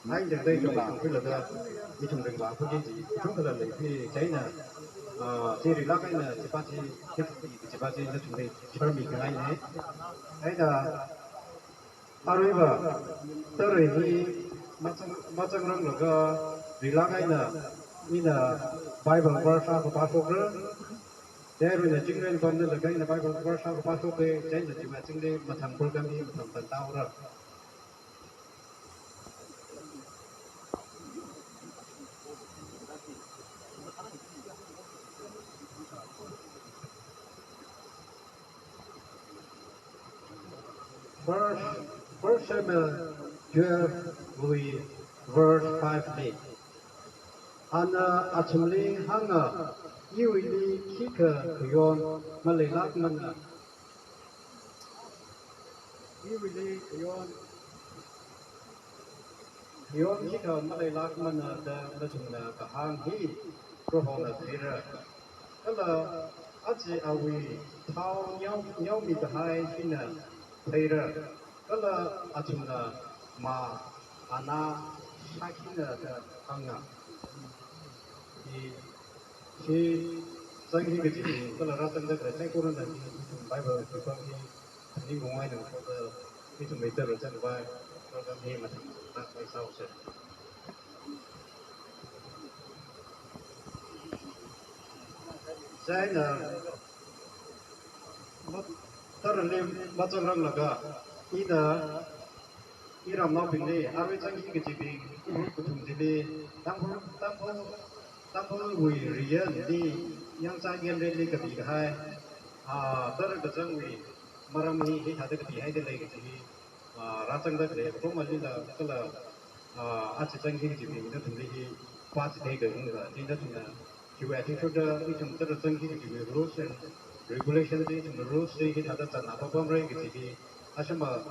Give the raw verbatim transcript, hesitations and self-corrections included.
Hai, jangdai jangdai khuilaga, ithum ringvā khuiki chi, ithum kala leipi chieina, ah, chi rilāk eina, chipa chi, chipa chi, nathumli share mikhangaina. Eina, aruiva, tara hi, mazang, mazangranglaga, rilāk eina, ina Bible verse akha pāshokra. Tara ina chingren pamda laga ina Bible verse akha pāshokra, chieina chi mazangli mathang program hi mathang tantaura. First, First Samuel twelve wui verse five li. Ana athumli hānga, iwuili khikha khayon maleilākmana. Iwuili khayon, khayon khikha maleilākmana da nathumna kahāng hi Prohona theira. Kala aja awui thao nyao, nyaomikahai hina theira. Kala athumna ma ana shākhina da hānga. Hi, hi zangki kaji, kala rāzangda khalei saikorana hi, ithum Bible khuipam hi, ning kungwai nang khuda, ithum meitara zangvai, kala hi mathang, tak mai sao se. Chieina, ma-, tarali mazangranglaga, ina, iramnaobingli, arui zangki kajibing, kathum chili, Tangkhul, Tangkhul, Tangkhulwui riyanli, yangza yanrenli kapikahai, ah, tara kazangwui maram hi, hithāda kapihaida lei kaji hi, ah, rāzangda khalei, apong alila kala, ah, aja zangki kajibing nathumli hi pāchithei kahunga, chi nathumna, chiwui athishurda ithum tara zangki kajiwui rules and regulation chi, ithum rules chi hithāda chānna papamra kaji hi, ashama,